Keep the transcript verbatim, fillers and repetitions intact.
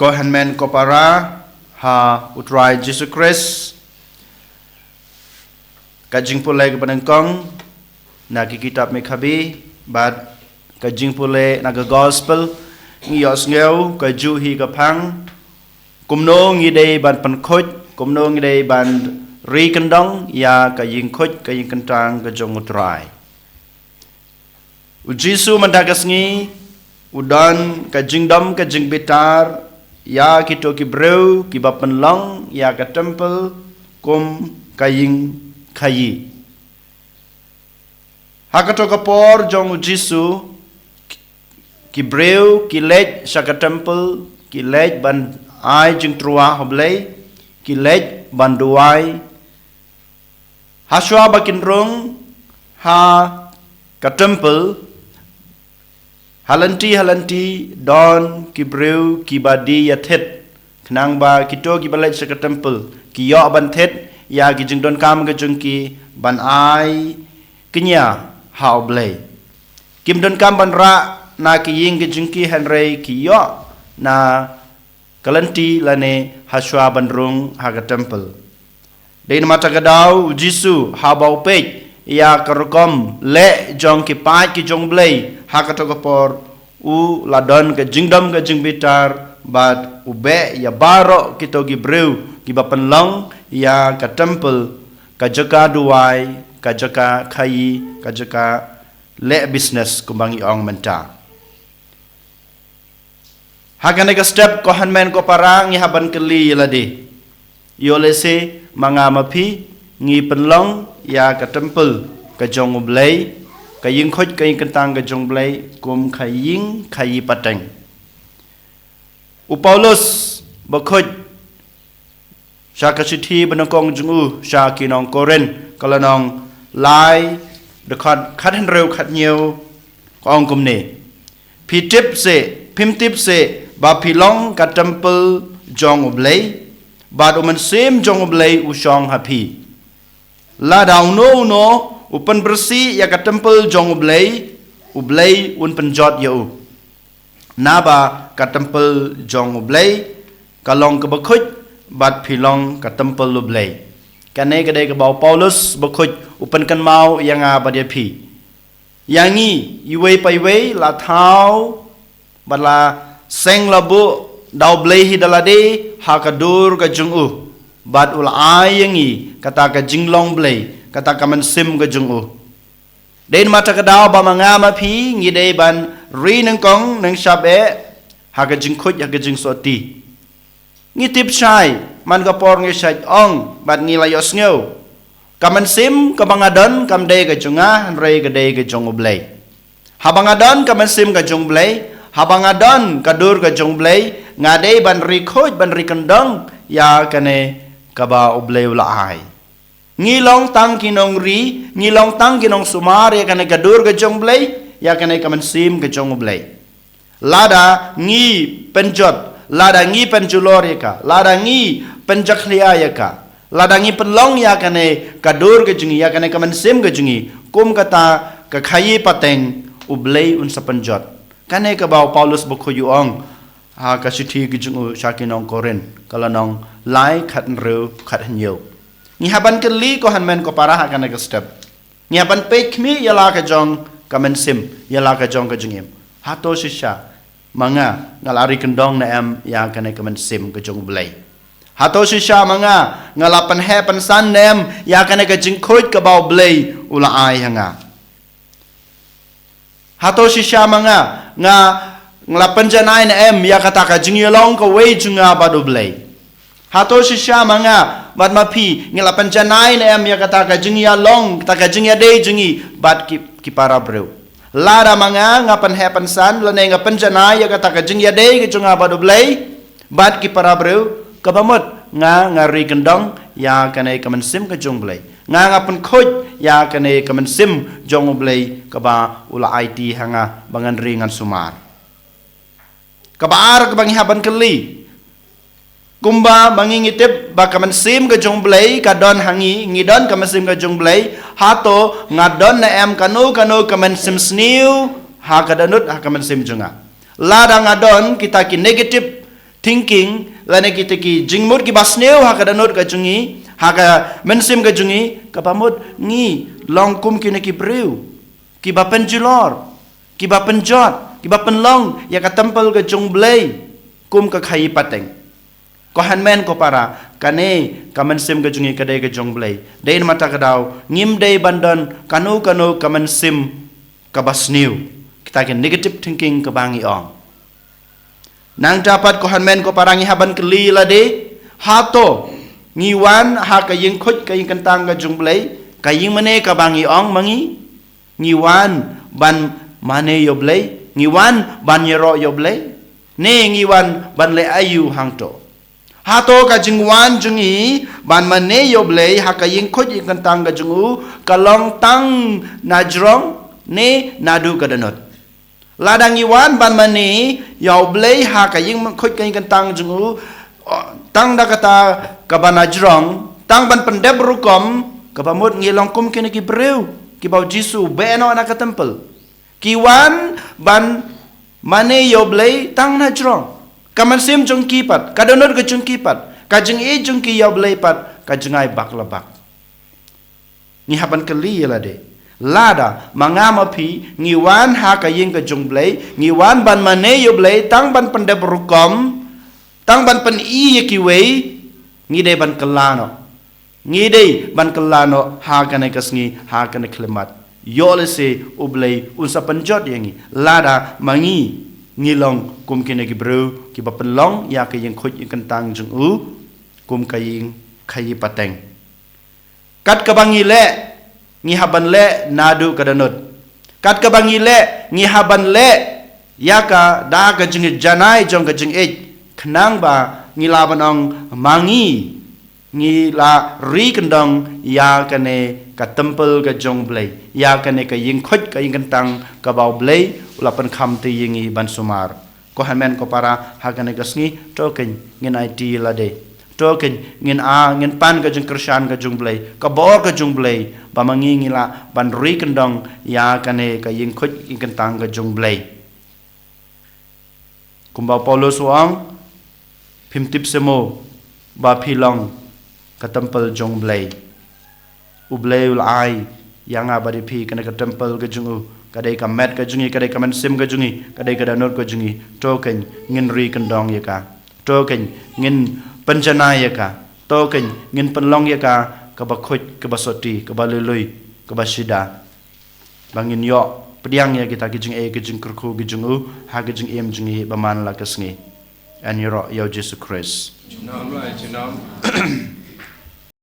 Ko hynmen ko para ha U Trai Jisu Khrist, ka jingpule kaba nyngkong na ki kitab Mikhabi bad ka jingpule na ka gospel, ngi ïohsngew ka juh hi ka phang kumno ngi dei ban pynkhuid, kumno ngi dei ban ri kyndong ïa ka jingkhuid ka jingkyntang ka jong U Trai. U Jisu mynta ka sngi u don ka jingdom ka jingbitar ïa kito ki briew kiba pynlong ïa ka temple kum ka ïing khaïi. Ha kato ka por jong U Jisu, ki briew ki leit sha ka temple, ki leit ban ai jingtyrwa ha U Blei, ki leit ban duwai. Hashwa ba kin rung ha ka temple, ha lynti ha lynti don ki briew kiba die ïa thied, khnang ba kito kiba leit sha ka temple ki ïoh ban thied ïa ki jingdonkam ka jong ki ban ai kñia ha U Blei. Kim donkam ban rah na ki ïing ka jong ki, hynrei ki ïoh na ka lynti lane hashwa ban rung ha ka temple. Dei namar kata ka daw U Jisu haba u peit ïa ka rukom leh jong ki paid ki jong U Blei ha kato ka por, u la don ka jingdom ka jingbitar bad u beh ïa baroh kito ki briew kiba pynlong ïa ka temple ka jaka duwai, ka jaka khaïi, ka jaka leh business kumba ngi ong mynta. Ha kane ka step, ko hynmen ko para, ngi hap ban kylli ïa lade, ïoh lehse ma nga ma phi ngi pynlong ïa ka temple ka jong U Blei, ka ïing khuid ka ïing kyntang ka jong U Blei kum ka ïing khaïi pateng. U Paulus bakhuid sha ka shithi banyngkong jong u sha ki nong Korinth, ka lynnong lai, dkhot khathynriew khathynñiew, ka ong kumne: Phi tip seh, phim tip seh ba phi long ka temple jong U Blei, bad U Mynsiem jong U Blei u shong ha phi? Lada uno uno u pynbyrsih ïa ka temple jong U Blei, U Blei un pynjot ïa u. Naba ka temple jong U Blei ka long kaba khuid, bad phi long ka temple U Blei. Kane ka dei kaba u Paulus bakhuid u pynkynmaw ïa nga bad ïa phi. Ïa ngi iwei pa iwei la thaw bad la seng la buh da U Blei hi da lade ha ka dur ka jong u, bad u la ai ïa ngi kata ka jinglong Blei, kata ka mynsiem ka jong u. Dei namar kata ka daw ba ma nga ma phi ngi dei ban ri nyngkong nyngshap eh ha ka jingkhuid ha ka jingsotti. Ngi tip shai man ka por ngi shait ong bad ngi la ïohsngew, ka mynsiem kaba nga don kam dei ka jong nga, hynrei ka dei ka jong U Blei. Haba nga don ka mynsiem ka jong U Blei, haba nga don ka dur ka jong U Blei, nga dei ban ri khuid ban ri kyndong ïa kane kaba U Blei u la ai. Ngi long tang ki nongri, ngi long tang ki nongsumar ïa kane ka dur ka jong U Blei, ïa kane ka mynsiem ka jong U Blei. Lada ngi pynjot, lada ngi pynjulor ïa ka, lada ngi pynjakhlia ïa ka, lada ngi pynlong ïa kane ka dur ka jong ngi, ïa kane ka mynsiem ka jong ngi kum kata ka khaïi pateng, U Blei un sa pynjot. Kane kaba u Paulus bakhuid u ong ha ka shithi ka jong u sha ki nong Korinth, ka lynnong lai, khathynriew khathynñiew. Ngi hap ban kylli, ko hynmen ko para, ha kane ka step. Ngi hap ban peit khmih ïa la ka jong ka mynsiem, ïa la ka jong ka jingim. Hato shisha ma nga nga la ri kyndong ne em ïa kane ka mynsiem ka jong U Blei? Hato shisha ma nga nga la pynheh pynsan ne em ïa kane ka jingkhuid kaba U Blei u la ai ha nga? Hato shisha ma nga nga la pynjanai ne em ïa kata ka jingïalong kawei jong nga bad U Blei? Hato shisha ma nga bad ma phi ngi la pynjanai ne em ïa kata ka jingïalong, kata ka jingïadei jong ngi bad ki, ki para briew? Lada ma nga nga pynheh pynsan lane nga pynjanai ïa kata ka jingïadei ka jong nga bad U Blei bad ki para briew, kaba mut nga nga ri kyndong ïa kane ka mynsiem ka jong U Blei. Nga nga pynkhuid ïa kane ka mynsiem jong U Blei kaba u la aiti ha nga ba ngan ri ngan sumar. Kaba ar kaba ngi hap ban kylli, kumba ma ngi ngi tip ba ka mynsiem ka jong U Blei ka don ha ngi, ngi don ka mynsiem ka jong U Blei, hato nga don ne em kano kano ka mynsiem sniew ha ka dohnud ha ka mynsiem jong nga? Lada nga don kita ki negative thinking, lane kita ki jingmut kiba sniew ha ka dohnud ka jong ngi, ha ka mynsiem ka jong ngi, kaba mut ngi long kum kine ki briew kiba pynjulor, kiba pynjot, kiba pynlong ïa ka temple ka jong U Blei kum ka khaïi pateng. Ko hynmen ko para, kane ka mynsiem ka jong ngi ka dei ka jong U Blei. Dei namar kata ka daw ngim dei ban don kano kano ka mynsiem kaba sniew, kita ki negative thinking kaba ngi ong. Nangta pat ko hynmen ko para, ngi hap ban kylli ïa lade, hato ngi wan ha ka ïingkhuid ka ïingkyntang ka jong U Blei, ka ïingmane kaba ngi ong ma ngi? Ngi wan ban mane ïa U Blei, ngi wan ban ïaroh ïa U Blei, ne ngi wan ban leh aïu hangto? Hato ka jingwan jong ngi ban mane ïa U Blei ha ka ïingkhuid ïingkyntang ka jong u ka long tang na jrong ne naduh ka dohnud? Lada ngi wan ban mane ïa U Blei ha ka ïingkhuid ka ïingkyntang jong u, o, tang da kata kaba na jrong, tang ban pyndep rukom, kaba mut ngi long kum kine ki briew kiba U Jisu u beh noh na ka temple. Ki wan ban mane ïa U Blei tang na jrong. Ka mynsiem jong ki pat, ka dohnud ka jong ki pat, ka jingïeit jong ki ïa U Blei pat ka jngai bak la bak. Ngi hap ban kylli ïa lade, lada ma nga ma phi ngi wan ha ka ïing ka jong U Blei, ngi wan ban mane ïa U Blei tang ban pyndep rukom, tang ban pyni ïa kiwei, ngi dei ban kylla noh. Ngi dei ban kylla noh ha kane ka sngi, ha kane ka khyllipmat. Ïoh lehse U Blei un sa pynjot ïa ngi lada ma ngi ngi long kum kine ki briew kiba pynlong ïa ka ïingkhuid ïingkyntang jong u kum ka ïing khaïi pateng. Kat kaba ngi leh, ngi hap ban leh naduh ka dohnud. Kat kaba ngi leh, ngi hap ban leh ïa ka da ka jingjanai jong ka jingïeit, khnang ba ngi lah ban ong ma ngi ngi la ri kyndong ïa kane ka temple ka jong U Blei, ïa kane ka ïingkhuid ka ïingkyntang kaba U Blei u la pynkham te ïa ngi ban sumar. Ko hynmen ko para, ha kane ka sngi to kein ngin aiti ïa lade. To kein ngin a, ngin pan ka jingkyrshan ka jong U Blei, ka bor ka jong U Blei, ba ma ngi ngi lah ban ri kyndong ïa kane ka ïingkhuid ïingkyntang ka jong U Blei. Kumba u Paulus u ong, phim tip seh mo ba phi long ka temple jong U Blei. U Blei u la ai ïa nga bad ïa phi kane ka temple ka jong u, ka dei ka met ka jong ngi, ka dei ka mynsiem ka jong ngi, ka dei ka dohnud ka jong ngi. To kein ngin ri kyndong ïa ka. To kein ngin pynjanai ïa ka. To kein ngin pynlong ïa ka kaba khuid, kaba soti, kaba lui lui, kaba shida, ba ngin ïoh pdiang ïa kita ki jingeh ki jingkyrkhu ki jong u ha ki jingim jong ngi ba man la ka sngi. Yn ïaroh ïa U Jisu Khrist. Junom, eh, junom.